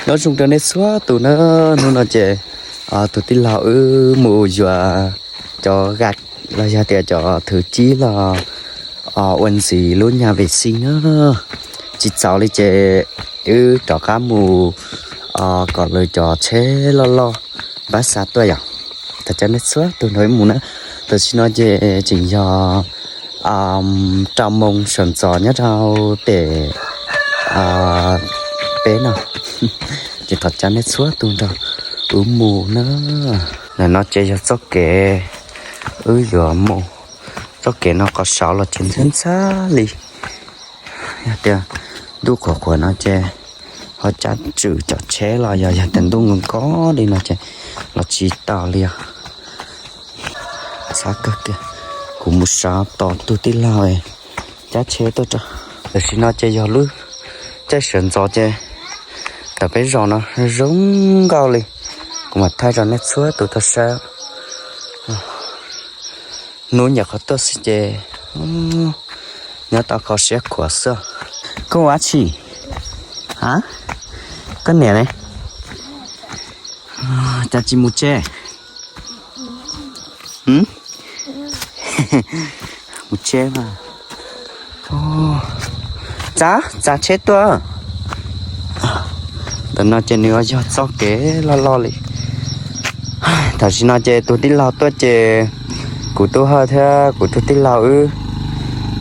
Nyob zoo rau nej txhua tus na, hnub no ces tus tij laug wb mus yuav cov ga los yog tias cov thwv cib los ua ntxiv lub nyag vem xij na. Tsis txaus li ces wb rov qab mus kom lawv cov tsheb loj loj npab xa tuaj yom. Thov caw nej txhua tus nrog wb mus na. Tam sim no ces tseem yog rau moos sawv ntxov nyob rau pem peb no, ces thov caw nej txhua tus nrog wb mus na. Ntawm no ces yog txoj kev wb yuav mus. Txoj kev no qhov saud los tsis ntxhab ntxhab li. Yog tias ntuj qhuav qhuav no ces ho cab tswm cov tsheb los yog, yog tias ntuj nkaus nkaus li no ces los tsis tau li os. Txhob kawg kiag, kuv mus sawv tos tus tij laug cab tsheb tuaj tso. Tam sim no ces yog lub caij sawv ntxov ces tom peb zos no zoo nkauj li. Kuv mam thaij rau nej txhua tus tau saib. Hnub nyiam qhov tuaj xwb ces nyob tau kho siab khuav xwb. Koj ua dab tsi? A, koj niam ne? Cas tsis mus tsev? Mus tsev mas. Txav, txav tsheb tuaj. Ntawm no ces nws yog txoj kev loj loj li. Tam sim no ces tus tij laug tuaj ces kuv tub Hawj thiab kuv tus tij laug wb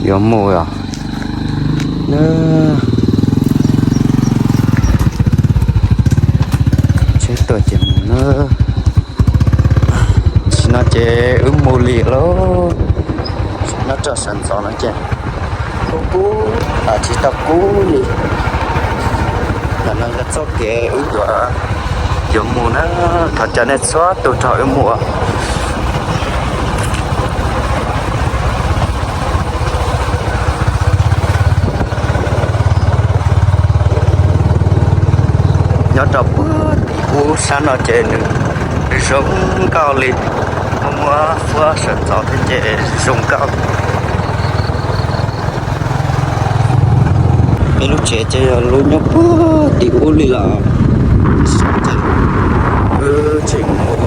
yuav mus os. Tsheb tuaj ces mus na. Tam sim no ces wb mus li lauj. Nyob rau sawv ntxov no ces kub kub, tsis tau kub li. Ntawm no yog txoj kev wb yuav, yuav mus na. Thov caw nej txhua tus nrog wb mus. Nyob rau puag tim ub sab no ces nws zoo nkauj li, muaj muaj fuab sawv ntxov thiab ces zoo nkauj. Peb lub tsev ces yog lub nyob puag tim ub li los. Wb tseem mus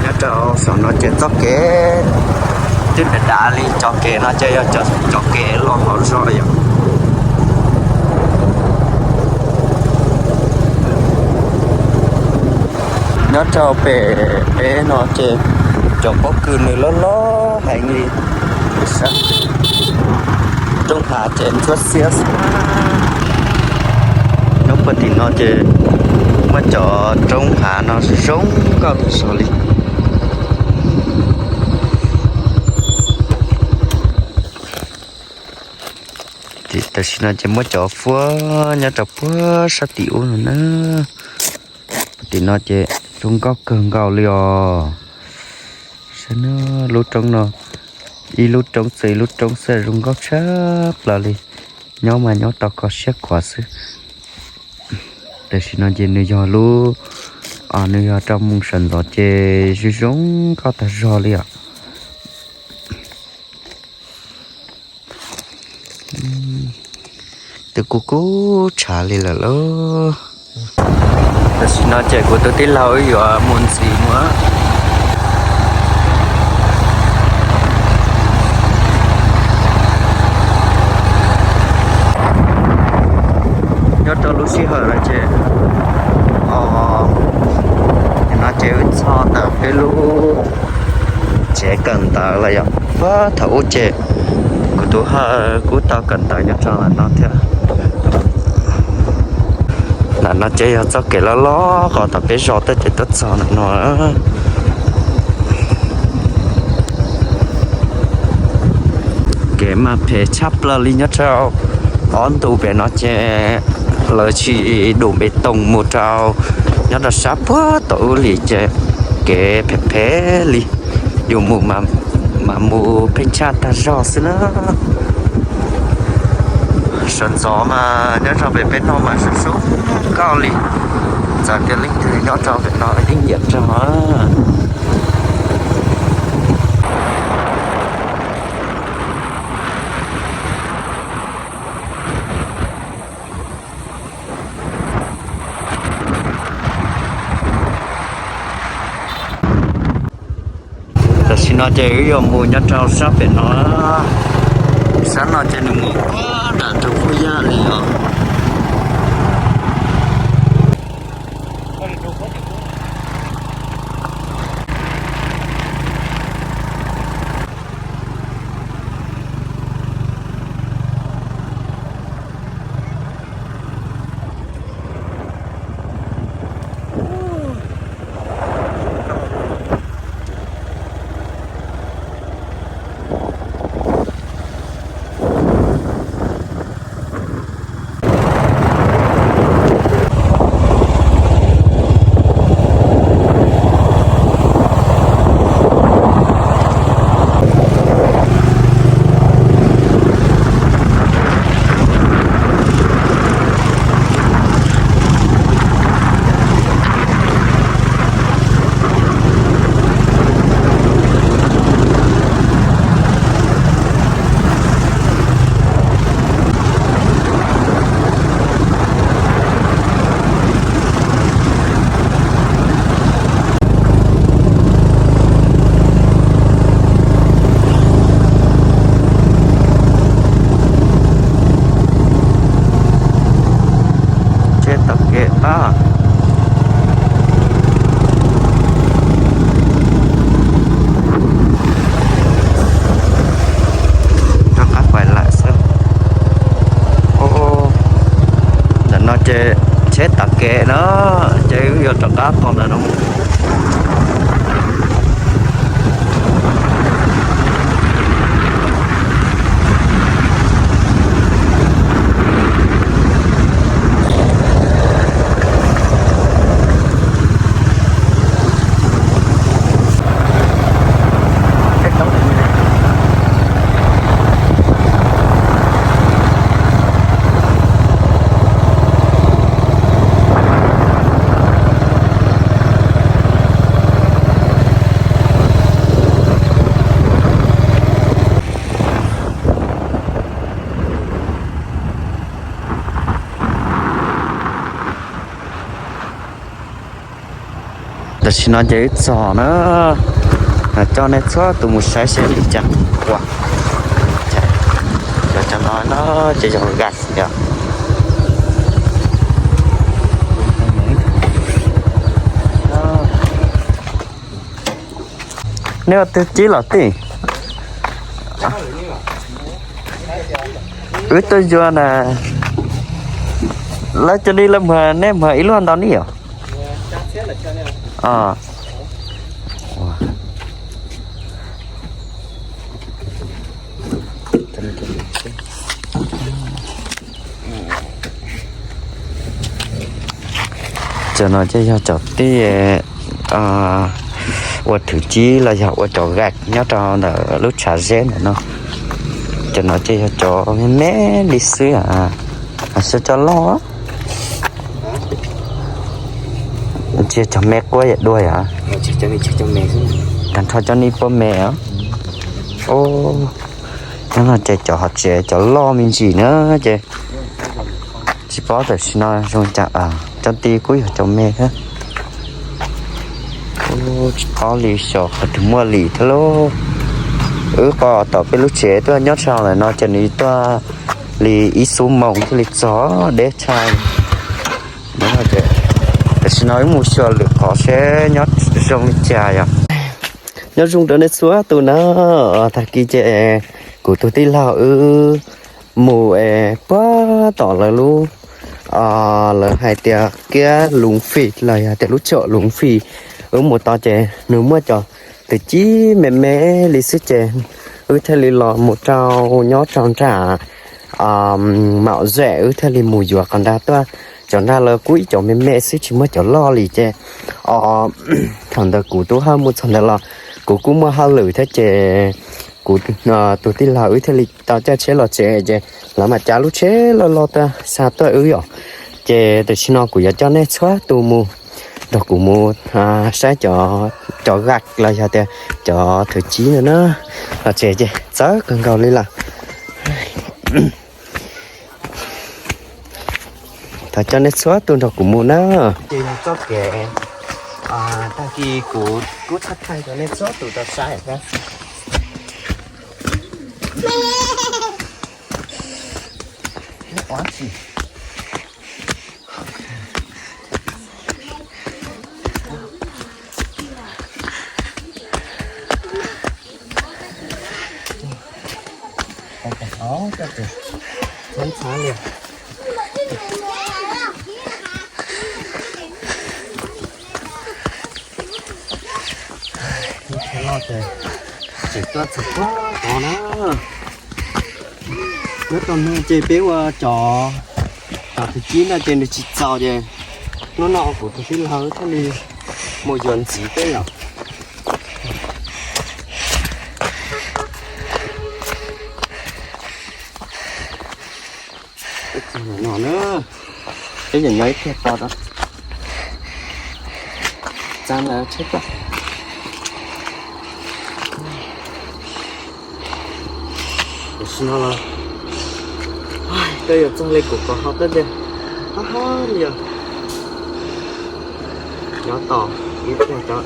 nyob rau saum no ces txoj kev twb dav dav li, cov kev no ces yog cov kev los hauv zos yom. Nyob rau pem peb no ces cov pob kws nws loj loj heev li. Roob hav ces ntsuab xiab xwb. Nyob puag tim no ces muaj cov roob hav no zoo nkauj tag zog li. Tam sim no ces muab cov fuab nyob rau puag sab tim ub no na. Tim no ces zoo nkauj kawg nkaus li os. Saib na, lub roob no, ib lub roob txawm ib lub roob xwb, zoo nkauj tshaj plaws li. Nyob mas nyob tau kho siab khuav xwb. Tam sim no ces nws yog lub, nws yog rau moos sawv ntxov ces zoo zoo nkauj tag zog li os. Twb kub kub tshav li lawm lauj. Tam sim no ces kuv tus tij laug wb yuav mus ntxiv mus. Nyob rau lub sij hawm no ces, no ces wb txog ntawm peb lub tsev kawm ntawv lawm yom. Puag thaum ub ces kuv tus Hawj kuj tau kawm ntawv nyob rau ntawm no thiab. Ntawm no ces yog txoj kev loj loj qhov tom peb zos tuaj ces tuaj txog ntawm no. Kev mas phem tshaj plaws li nyob rau ob ntu pem no ces lawv tsim dum npe toos mus rau nyob rau sab puag tom ub li ces kev phem phem li, yus mus mas mus pheej tshaj tag zog xwb na. Sawv ntxov mas nyob rau pem peb no mas zoo zoo nkauj li, txawm tias leej twg nyob rau pem no yeej nyiam rau. No ces wb yuav mus nyob rau sab pem no, sab no ces nws mus nram rau Phuj Yaj li os. Tsheb tom kev pab. Rov qab pais lawm xwb. Ntawm no ces tsheb tom kev no, ces wb yuav rov qab qhov ntawm no. Tam sim no ces wb txog na, coj nej txhua tus mus saib seb li cas. Ua, cov no no ces yog gas yom. Neb ua twg cib los tij? Wb tuaj yuav na. Lawv cov ni lawv muag, neb muag ib lub ntau ni yom? Cov no ces yog cov tij ua thwv cib los yog ua cov gais nyob rau ntawm lub tshav zeb ntawm no. Cov no ces yog cov me me li xwb, xyov cov loj. Tsis yog cov me quab yam dua yom? Tag nrho cov ni puab me os. Nyob no ces cov hauv tsev cov loj me ntsis na ces tsis paub tam sim no zoo cas, cov tij kuj yog cov me thiab. Tsis paub li xyov qhov twg muaj lim thiab lauj. Wb qhov tom peb lub tsev tuaj nyob tshaj ntawm no ces nws tuaj li ib xuab moos thiaj li txog deb tshaj. Tam sim no wb mus xyuas lwm qhov seb nyob zoo li cas yom. Nyob zoo rau nej txhua tus na. Tag kis ces kuv tus tij laug wb mus es puag tom lawv lub, lawv hais tias kiab Luv Fij los yog tias lub tsom Luv Fij. Wb mus tod ces nws muaj cov twv cib me me li xwb ces wb thiaj li los mus rau nyob rau nram Mauv Zem, wb thiaj li mus yuav qhov nrag tuaj. Cov nrag lawv kuj ib cov me me xwb tsis muaj cov loj li ces thaum ntawd kuv tub haj mus txog ntawd los kuv kuj muaj hauj lwm thiab ces kuv tus tij laug wb thiaj li tau caij tsheb los tsev ces lawv mam cav lub tsheb loj loj tuaj xa tuaj wb yom. Ces tam sim no kuv yuav coj nej txhua tus mus nrog kuv mus saib cov, cov gais los yog tias cov thwv cib no na. Los tsev ces txawv kawg nkaus li lawm. Thov coj nej txhua tus nrog kuv mus na. Ces yog txoj kev Tag kis kuv kuj thaij thaij rau nej txhua tus tau saib thiab. Lub tsheb loj ces tseem tuaj txog pob tod na. Nyob rau no ces peb ua cov, cov tus cib no ces nws tsis txaus ces hnub no kuv tus tij laug thiaj li mus yuav ntxiv peb yom. Ib txog no na, peb nyob nyob ib pliag to rau txaj ntawd tsheb tuaj. Tam sim no los koj yuav txog li kuv qhov hauv tuaj tiag, hab hab li os. Nyob tos ib pliag cov.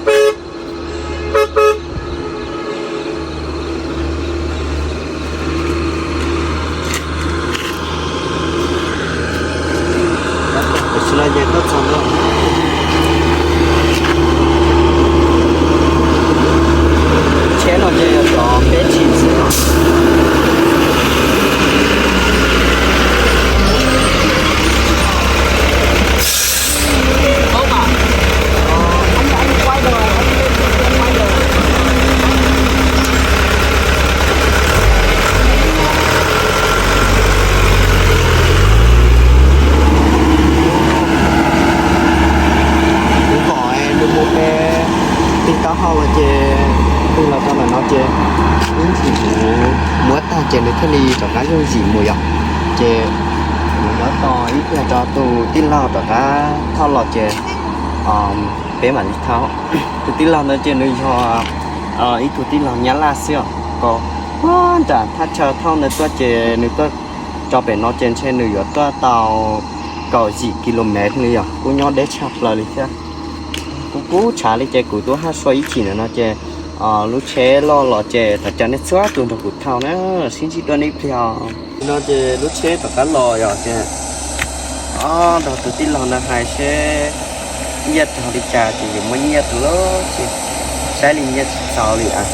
Tam sim no ces tuaj txog ntawm tsheb no ces yog cov peb tshim ntxiv no. Kuv pom nws mus pem tig taub hau los ces tig los rau ntawm no ces ib ntsis kuv muab tag ces nws thiaj li rov qab yooj yim mus yom. Ces kuv nyob tos ib pliag rau tus tij laug rov qab thauj los ces peb mam li thauj. Tus tij laug ntawd ces nws yog ib tug tij laug Nyab Laj xwb os. Kuv nram thaj chaw thauj ntawd tuaj ces nws tuaj tso pem no ces ntshe nws yuav tuaj tau kaum yim kilomev li yom, kuj nyob deb tshaj plaws li thiab. Kuv kuj tshav li ces kuv tuaj haj sua ib chim ntawm no ces lub tsheb loj los ces thov caw nej txhua tus nrog kuv thauj na, sib ntsib dua nej ib pliag. No ces lub tsheb rov qab los yom ces nrog tus tij laug ntawd hais seb nyiaj raug li cas ces yuav muab nyiaj rau lawm ces saib li nyiaj tsis txaus li as.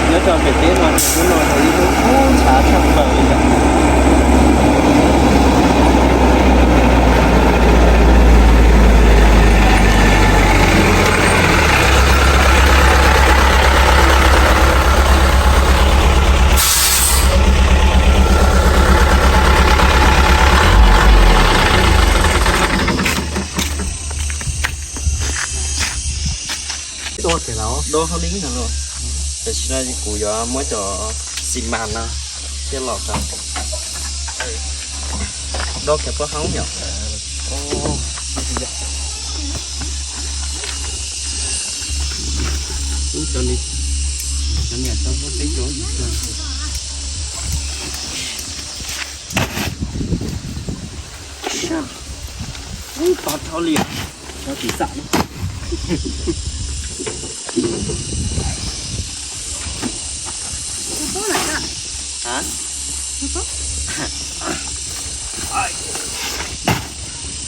Nyob rau pem teb no, hnub no yog ib hnub kub tshav tshaj plaws li yom. Dua hauv li no los, tam sim no kuv yuav muab cov xi mas no thiaj los rau. Dua kiag pab hoob yom. Cov niam tau peb cov. Ub, to dhau li os. Cov tsis xam. Hab?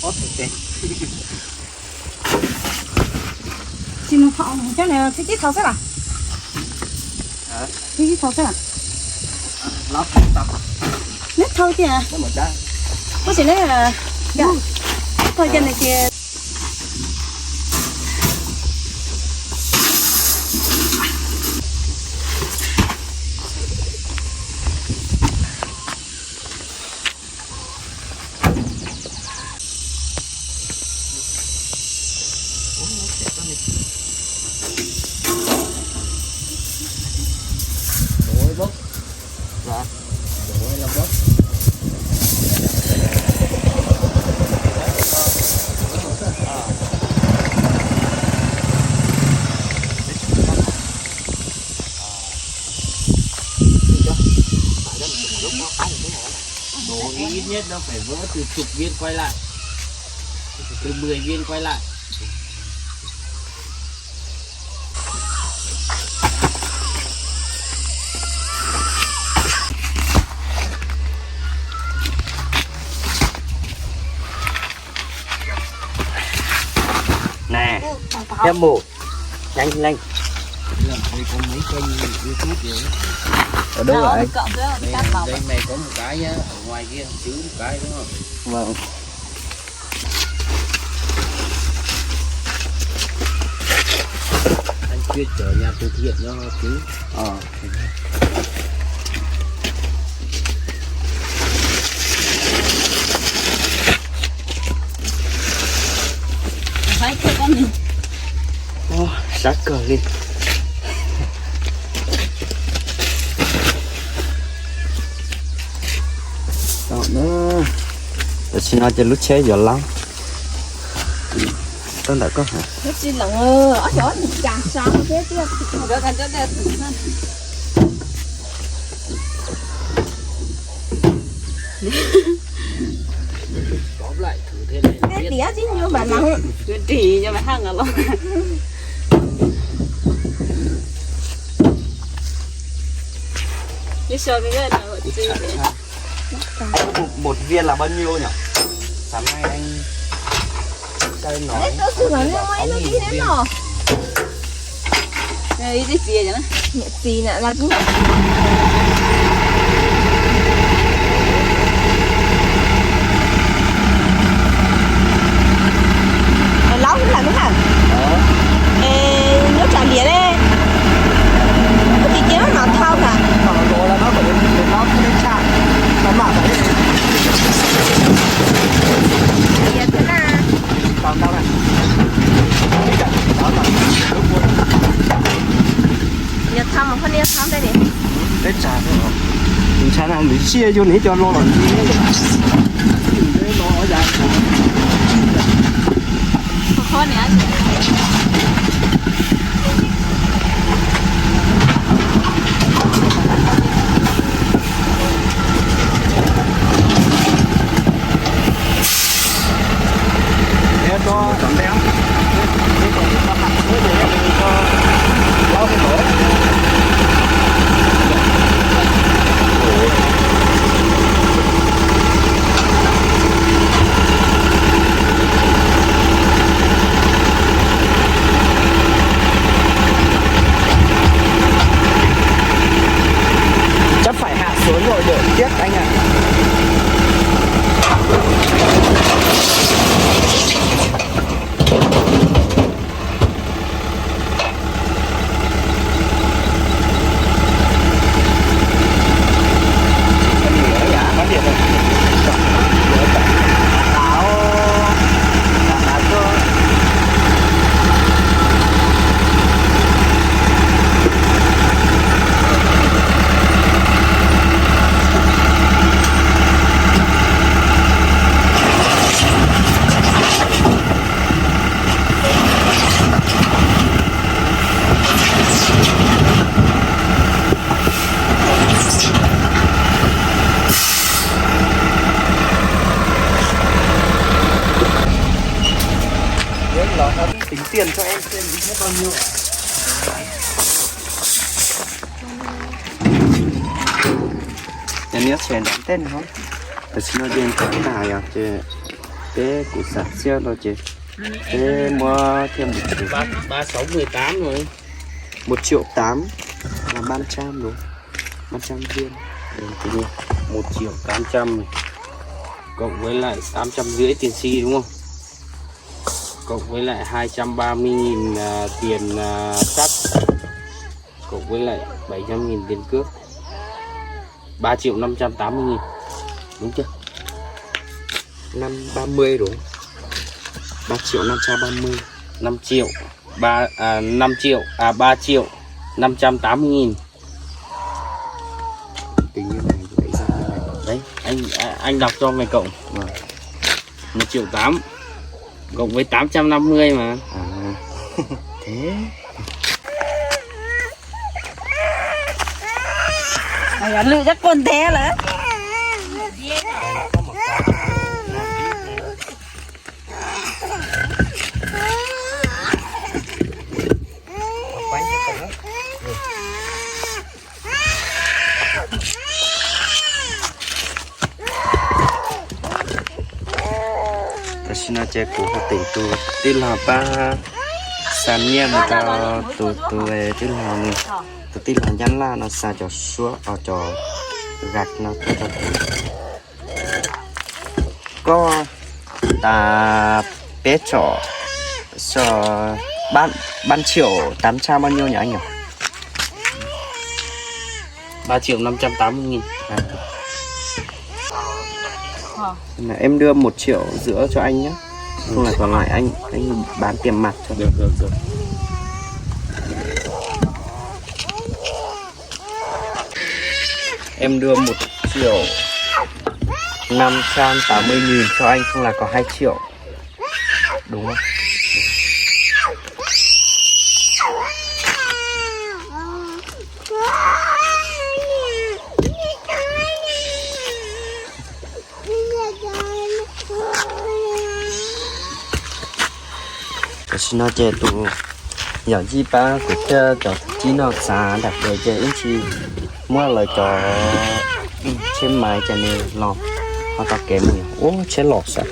Ob tug tes. Tsis mus thauj, cov niag tib tib thauj xwb las. Tib tib thauj xwb las. Neb thauj tiag. Ua cas neb thauj tiag nws ces. Ổ, ít nhất nó phải vỡ từ chục viên quay lại, từ mười viên quay lại. Nè, em mù, nhanh lên. Làm gì có mấy kênh YouTube vậy? Ở đâu vậy? Đây, đây này có một cái nhá, ở ngoài kia chứ một cái đúng không? Vâng. Anh chuyên chở nhà từ thiện cho chứ. Ờ. Ua, sab kawg li. Tam sim no ces lub tsheb yuav lab. Tau ntawm koj hais. Tias tsis nyuaj npaum no. Ris cho mày hăng los. Một, một viên là bao nhiêu nhỉ? Sáng nay anh Trai nói sáu mươi viên. Niam txiv nè, los laub lawm na. Es nyob tsam liam ne. Koj tsis cia maj mam thau na. Yog thau mas poj niam thau ntej ni. Peb tsam, ntshai na, nws siab yug nws cov lo los. Chắc phải hạ xuống rồi để tiếp anh ạ. Tính tiền cho em xem hết bao nhiêu ạ? Nhà nước sẽ đón Tết không? Tam sim no ces nrov tas yog ces peb kuv xav xiab no ces peb muab thiaj một triệu. Ba, ba sáu mười tám rồi. Một triệu tám là ba trăm đúng không? Ba trăm viên. Một triệu tám trăm cộng với lại tám trăm rưỡi tiền xi đúng không? Cộng với lại hai trăm ba mươi nghìn, à, tiền, à, sắt. Cộng với lại bảy trăm nghìn tiền cước. Ba triệu năm trăm tám mươi nghìn. Đúng chưa? Năm ba mươi đúng không? Ba triệu năm trăm ba mươi. Năm triệu. Ba, à, năm triệu, à, ba triệu năm trăm tám mươi nghìn. Tính như này, vậy ra như này. Đấy, anh, à, anh đọc cho mày cộng. Vâng. Một triệu tám cộng với tám trăm năm mươi mà. À, thế. Mày lựa chắc con thế lắm. Ces kuv ho tim tus tij laug pab xa nyiaj mus rau tus, tus tij laug, tus tij laug Nyab Laj no xa cov suab, cov gạch no tuaj rau kuv. Koj tas peb triệu, so, ba triệu tám trăm bao nhiêu nhỉ anh nhỉ? Ba triệu năm trăm tám mươi nghìn. Em đưa một triệu rưỡi cho anh nhé. Không là còn lại anh anh bán tiền mặt cho. Được, được, được. Em đưa một triệu năm trăm tám mươi nghìn cho anh, không là có hai triệu. Đúng không? Tam sim no ces tus yawm yij pab kuv thiab cov tib no xav nram kev ces ib ntsis muab lawv cov tsheb maiv ces nws los ho tau kev mus. Ub, tsheb los sav.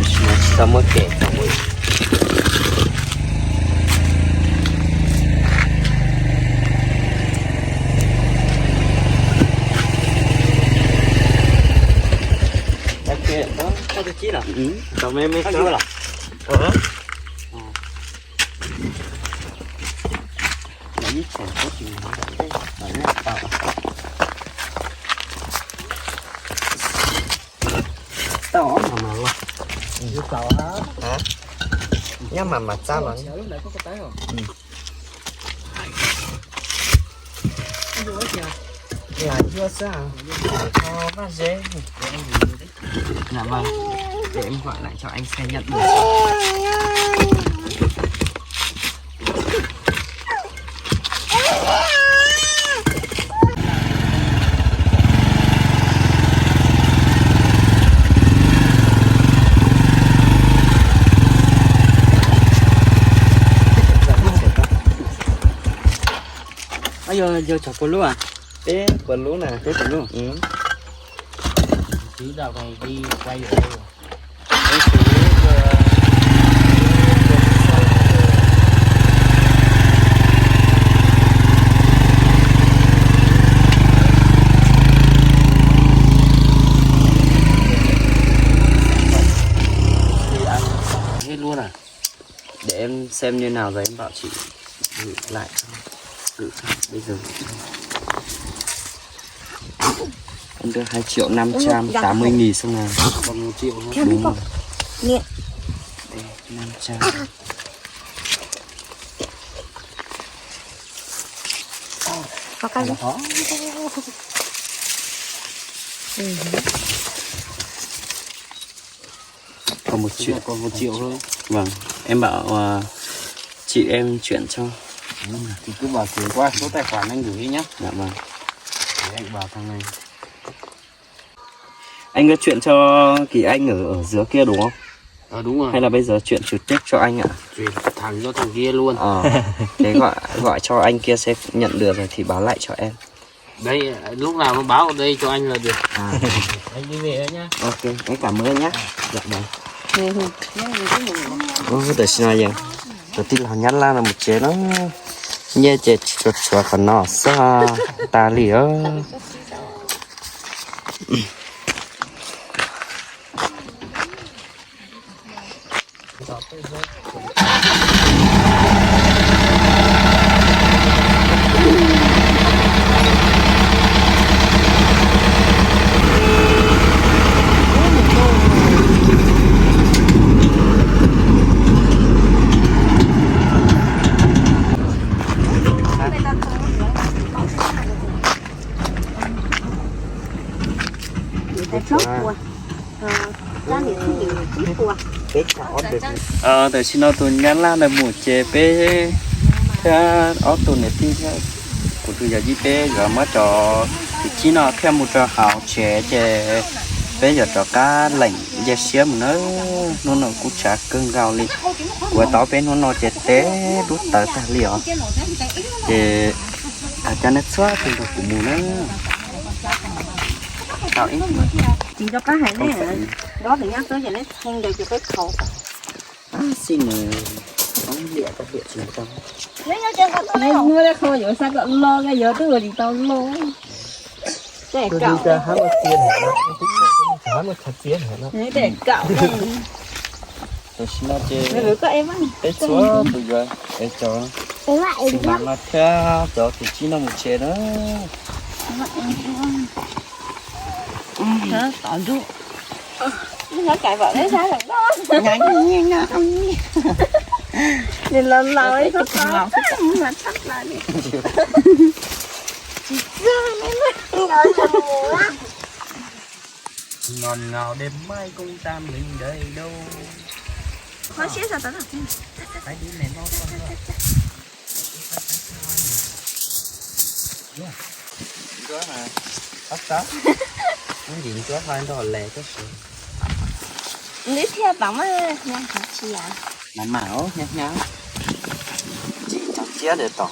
Tsis tau muab kev tau. Tau ob mas mas los. Nyob mas mas txab los. Lam yuav xwb. Vaj zeb. Dạ vâng. Để em gọi lại cho anh xe nhận được. Yog tsov puas lub? Peb puas lub na. Peb puas lub? Để em xem như nào rồi em bảo chị gửi lại cho. Gửi cho. Bây giờ gửi cho. Em đưa hai triệu năm trăm tám mươi nghìn xong là. Còn một triệu nữa. Đúng rồi. Đây, năm trăm. Còn một triệu. Còn một triệu thôi. Vâng, em bảo ờ, chị em chuyển cho. Thì cứ bảo chuyển qua số tài khoản anh gửi đi nhá. Dạ vâng. Để anh bảo thằng này. Anh có chuyển cho Kỳ Anh ở, ở dưới kia đúng không? Ờ, đúng rồi. Hay là bây giờ chuyển trực tiếp cho anh ạ? Chuyển thẳng cho thằng kia luôn. Ờ, thế gọi gọi cho anh kia xem nhận được rồi thì báo lại cho em. Đấy, lúc nào nó báo đây cho anh là được. À. Anh đi về nhá. Ok, em cảm ơn nhá. Dạ vâng. Ub, tam sim no yeej tus tij laug Nyab Laj no mus tsev no, nyiaj ces tsuas tshuav qhov no xwb, tas li os. Tam sim no tus Nyab Laj ntawd mus ces peb thiab ob tug niam tij thiab kuv tus yawm yij peb yuav muab cov kwv tij no thiaj mus rau hauv tsev ces peb yuav rov qab leem nce siab mus na. Hnub no kuv tshav kawg nkaus li, kuv ua tau peb hnub no ces teb dub tawv tag li os. Ces Cov nej txhua tus nrog kuv mus na. Tau ib, tsis nco qab hais ne, nyob tsis nyob txog ces nej txheej ntawd ces peb thaum. Tab sis nws, liam tau liam tsis tau. Neb muab qhov yuav xa kom lo, yuav twb ua tsis tau lo. Tus li cas hab muaj txiab hab, hab muaj chaw txiab hab no. Tam sim no ces peb txhua tus yuav es cov xi mas no thiab cov tus tsib no mus tsev na. Nws los laus ib tug los tsis txog li. Ngon ngau đêm mai cũng tan lịnh đời đâu. Qhov siab sas tau. Ncuab mas, tab tab. Ncuab mas nrog les tab sis. Nws thiaj tau mas, nyob qhov tsis. Mas mas os, hnyav hnyav. Tsis tau txiab de tom.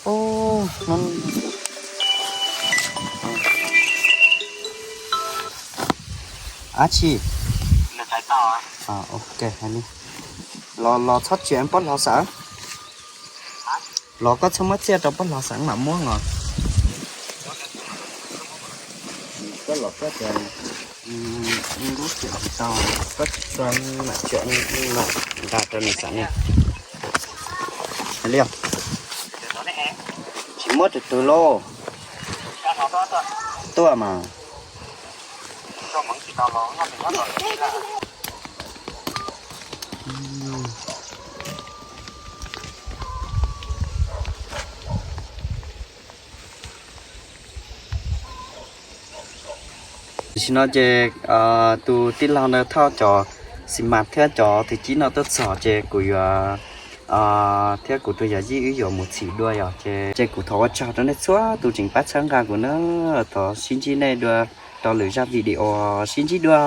Ub, hnub ab tsi. Ok, hais li. Los los txhob tsia pob hlo xav. Los koj txhob muab txiaj rau pob hlo xav mam muab os. Koj los koj tsia, lub tsia tsis tau, koj tsis txog mam tsia no nqa rau nws xav ne. Hais li os. Tsis muab tus twg lauj. Tuaj mas. Tam sim no ces tus tij laug ntawd thauj cov xi mas thiab cov thwv cib no tuaj txog ces kuv yuav, thiab kuv tus yawm yij wb yuav mus txhim dua yom. Ces kuv thov ua tsaug rau nej txhua tus tseem pab txhawb nqa kuv na, thov sib ntsib nej dua rau lwm zaj video, sib ntsib dua.